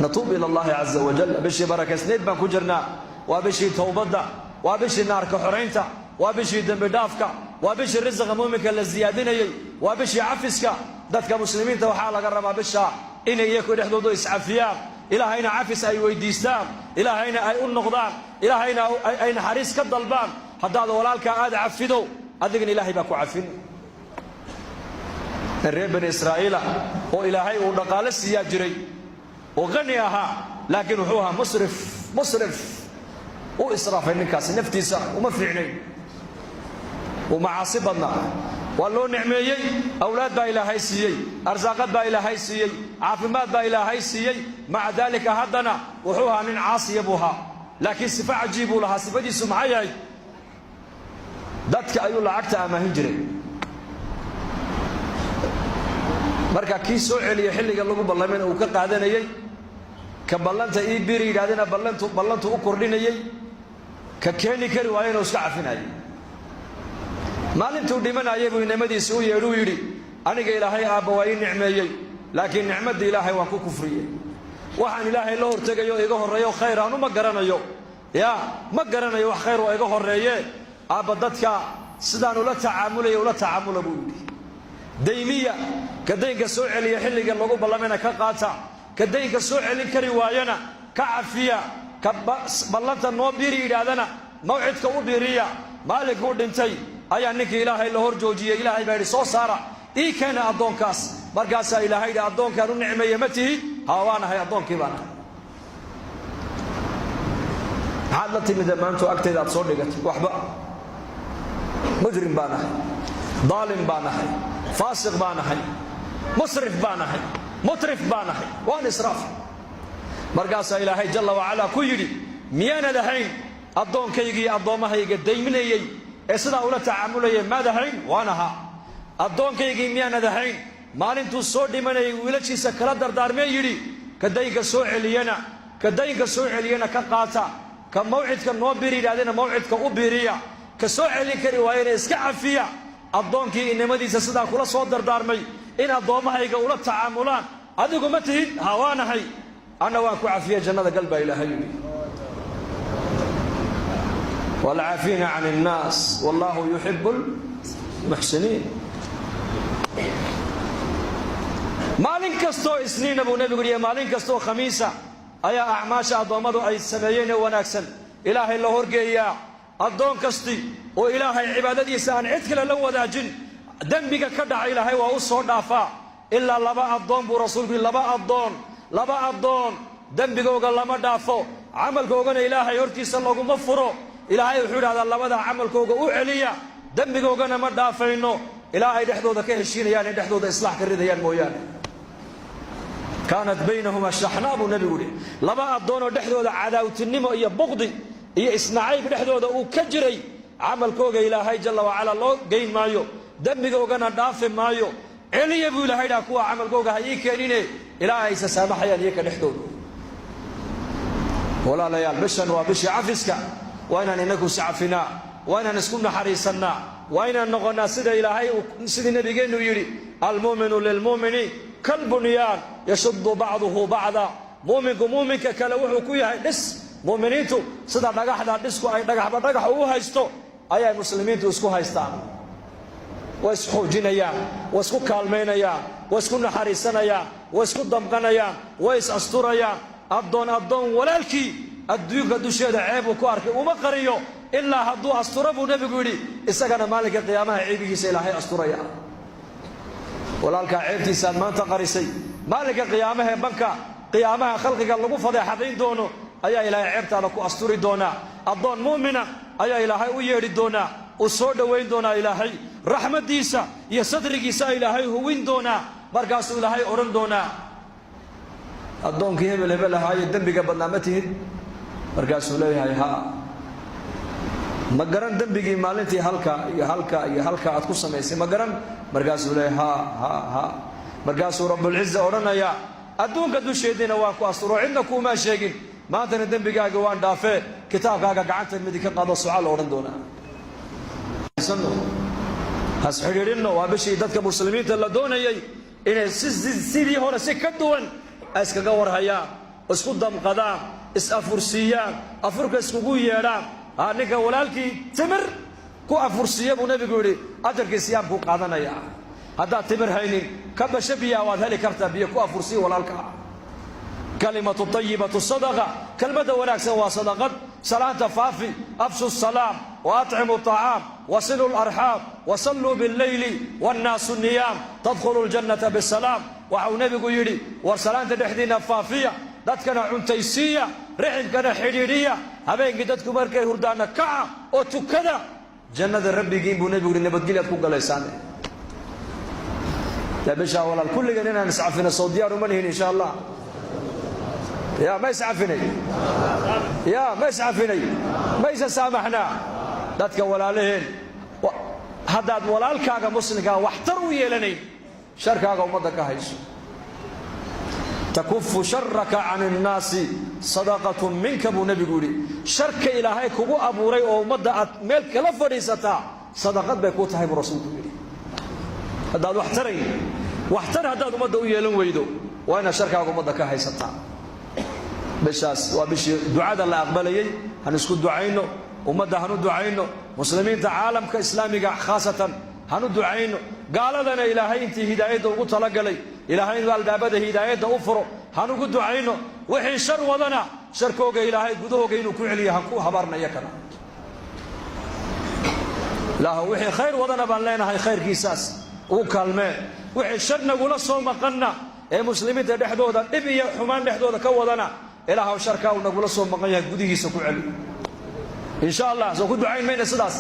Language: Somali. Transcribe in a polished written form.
Natuub ila Allahi caza wajal. Bishii barakaysnayd baan ku jirnaa. Waa bishii towbadda, waa bishii naarka xoraynta, waa bishii dembi dhaafka, waa bishii risiqa muuminka la siyaadinayey, waa bishii cafiska. Dadka muslimiinta waxaa laga rabaa bisha inay iyaku dhexdoodu iscafiyaan, Ilaahayna cafis ay weydiistaan, Ilaahayna ay u noqdaan, Ilaahayna ay naxariis ka dalbaan. Haddaad walaalkaa aad cafido, adigana Ilaahay baa ku cafin. Reer Bani Israa'iila oo Ilaahay uu dhaqaalo siiyaa jiray oo qani ahaa, laakiin wuxuu ahaa musrif. Musrif u israafay ninkaasi, naftiisa uma fiicnayn, uu macaasi badnaa. Waa loo nicmeeyey, awlaad baa Ilaahay siiyey, arsaaqad baa Ilaahay siiyey, caafimaad baa Ilaahay siiyey. Maca daalika haddana wuxuu ahaa nin caasiya buu ahaa. Laakiin sifo cajiib buu lahaa. Sifadiisu maxay yahay? Dadka ayuu lacagta amaahin jiray. Marka kii soo celiya xilliga lagu ballamayna uu ka qaadanayey, ka ballanta ii biri yidhahdena ballantu u kordhinayey, ka keeni kari waayena uu iska cafinayay. Maalintuu dhimanayay buu inamadiisi u yeedhuu yidhi: "Aniga Ilaahay aabba waa ii nicmeeyey, laakiin nicmaddii Ilaahay waan ku kufriyey. Waxaan Ilaahay la hortegayo iga horreeyo khayr aanu ma garanayo, yaa ma garanayo wax khayr waa iga horreeye. Aabba, dadka sidaan ula tacaamulaya ula tacaamula," buu yidhi. "Daymiya, ka daynka soo celiya xilliga lagu ballamayna ka qaata, ka daynka soo celin kari waayana ka cafiya, ka ballanta noo biiri yidhaahdana mawcidka u biiriya." Maalinkuu dhintay ayaa ninkii Ilaahay la hor joojiyey. Ilaahay baa yidhi: "Soo saara, ii keena addoonkaas." Markaasaa Ilaahay yidhi: "Addoonkaan u nicmeeye ma tihid?" "Haa, waan ahay, addoonkii baan ahay." "Maxaad la timida maantu agtayda aad soo dhigatay?" "Waxba, mujrim baan ahay, daalim baan ahay, faasiq baan ahay, musrif baan ahay, mutrif baan ahay, waan israaf." Markaasaa Ilaahay jalla wacalaa ku yidhi: "Miyaanad ahayn addoonkaygii addoommahayga dayminayey ee sidaa ula tacaamulayay? Maad ahayn?" "Waan ahaa." "Addoonkaygii miyaanad ahayn maalintuu soo dhimanayay wiilashiisa kala dardaarmee yidhi: ka daynka soo celiyana, ka daynka soo celiyana ka qaata, ka mawcidka noo biri yidhahdena mawcidka u biriya, ka soo celin kari waayena iska cafiya? Addoonkii inamadiisa sidaa kula soo dardaarmay in addoommahayga ula tacaamulaan adigu ma tihid?" "Ha, waanahay." "Anna waan ku cafiya, jannada gal," baa Ilaahay yidhi. Waalcaafiina can innaas wallaahu yuxibu lmuxsiniin. Maalin kastoo Isniina buu Nebigu yihi, maalin kastoo Khamiisa ayaa acmaasha addoommadu ay sameeyeen ee wanaagsan Ilaahay la horgeeyaa. Addoon kasti oo Ilaahay cibaadadiisa aan cid kale la wadaajin, dembiga ka dhaca Ilaahay waa u soo dhaafaa, ilaa laba addoon buu Rasuulku yihi. Laba addoon, laba addoon dembigooga lama dhaafo, camalkoogana Ilaahay hortiisa laguma furo. Ilaahay wuxuu idhahdaa: "Labada camalkooga u celiya, dembigoogana ma dhaafayno ilaa ay dhexdooda ka heshiinayaan ee dhexdooda islaax ka ridayaan mooyaane." Kaanat baynahumaa shaxnaa, buu Nebigu yihi. Laba addoonoo dhexdooda cadaawtinimo iyo buqdi iyo isnacayb dhexdooda uu ka jiray, camalkooga Ilaahay jalla wacalaa loo geyn maayo, dembigoogana dhaafi maayo. "Celiya," buu Ilahay dhaha, "kuwa camalkooga ha ii keenine ilaa aysa saamaxayaan iyaka dhexdooda." Walaalayaal, bishan waa bishii cafiska. Waa inaan inagu iscafinaa, waa inaan isku naxariisannaa, waa inaan noqonnaa sida Ilaahay, sidii Nabigeennu yidhi: "Almu'minu lilmu'mini kalbunyaan yashuddu bacduhu bacda." Mu'minku mu'minka kale wuxuu ku yahay dhis. Mu'miniintu sida dhagaxda dhisku ay dhagaxba dhagax ugu haysto ayay muslimiintu isku haystaan. Way isxoojinayaan, way isku kaalmaynayaan, way isku naxariisanayaan, way isku damqanayaan, way is asturayaan. Addoon addoon walaalkii adduunka dusheeda ceeb uu ku arkay uma qariyo, ilaa hadduu asturo, buu Nebigu yidhi, isagana maalinka qiyaamaha ceebihiisa Ilaahay asturaya. Walaalkaa ceebtiisaad maanta qarisay, maalinka qiyaamahee banka qiyaamaha khalqiga lagu fadeexadayn doono ayaa Ilaahay ceebtaada ku asturi doonaa. Addoon mu'mina ayaa Ilaahay u yeedhi doonaa, uu soo dhowayn doonaa, Ilaahay raxmaddiisa iyo sadrigiisa Ilaahay huwin doonaa. Markaasuu Ilaahay odhan doonaa: "Addoonkii hebel hebel ahaaye dembiga badnaa ma tihid?" Markaasuu leeyahay: "Haa." "Ma garan dembigii maalintii halka iyo halka iyo halka aad ku samaysay? Ma garan?" Markaasuu leeyahay: "Haa, haa, haa." Markaasuu Rabbulciza odhanayaa: "Adduunka dusheediina waan ku asturo, cidna kuumaa sheegin, maantana dembigaaga waan dhaafee, kitaabkaaga gacanta midig ka qaado, soca," la odhan doonaa. Has xidhiidhinno. Waa bishii dadka muslimiinta la doonayay inay sidii hore si ka duwan ay iskaga warhayaan oo Isku damqadaan, is afursiiyaan, afurka iskugu yeedhaan. Ninka walaalkii timir ku afursiiya, buu nebigu yidhi, ajarkii siyaamkuu qaadanaya. Haddaad timir haynin, ka basho biyaa waad heli kartaa, biyo ku afursiiya walaalkaa. كلمة طيبة صدقة, kelmadda wanaagsan waa sadaqad. Salaanta faafi, أفشوا السلام وأطعموا الطعام وصلوا الأرحام وصلوا بالليل والناس نيام تدخلوا الجنة بسلام. Waxau nebigu yidhi: war salaanta dhexdiinna faafiya, dadkana cuntaysiiya, riximkana xidhiidhiya, habeenkii dadku markay hurdaana kaca oo tukada. Jannada rabbigiin, buu nebigu yidhi, nabadgelyaad ku galaysaan. Dee bishaa, walaal, kulligan inaan iscafino soo diyaar uma nihin? Insha Allah. Ya, ma iscafinay? Ya, ma iscafinay? Ma isa saamaxnaa dadka walaalaheen? Haddaad walaalkaaga muslimkaa waxtar u yeelanayn, sharkaaga ummadda ka hayso. تكف شرك عن الناس صدقة منك, buu nebigu yidhi. Sharka Ilaahay kugu abuuray oo ummadda aad meel kala fadhiisataa sadaqad bay kuu tahay, buu rasuulku yidhi. Haddaad wax tarayn, waxtar haddaad ummadda u yeelan weydo, waa inaad sharkaaga ummadda ka haysataa. Bishaas waa bishii ducada la aqbalayey. Han isku ducayno, ummadda hanu ducayno, muslimiinta caalamka islaamiga khaasatan hanu ducayno. Gaaladana Ilaahay intii hidaayadda ugu talagalay, Ilaahay inuu albaabada hidaayadda u furo hanugu ducayno. Wixii shar wadana, sharkooga Ilaahay gudahooga inuu ku celiyo han ku habaarnaya kana. Ilaah, wixii khayr wadana baan leenahay, khayrkiisaas ugu kaalmee. Wixii shar nagula soo maqanna ee muslimiinta dhexdooda dhib iyo xumaan dhexdooda ka wadana, Ilaahw, sharkaa uu nagula soo maqan yahay gudihiisa ku celi. Insha Allah, soo ku ducayn mayna sidaas?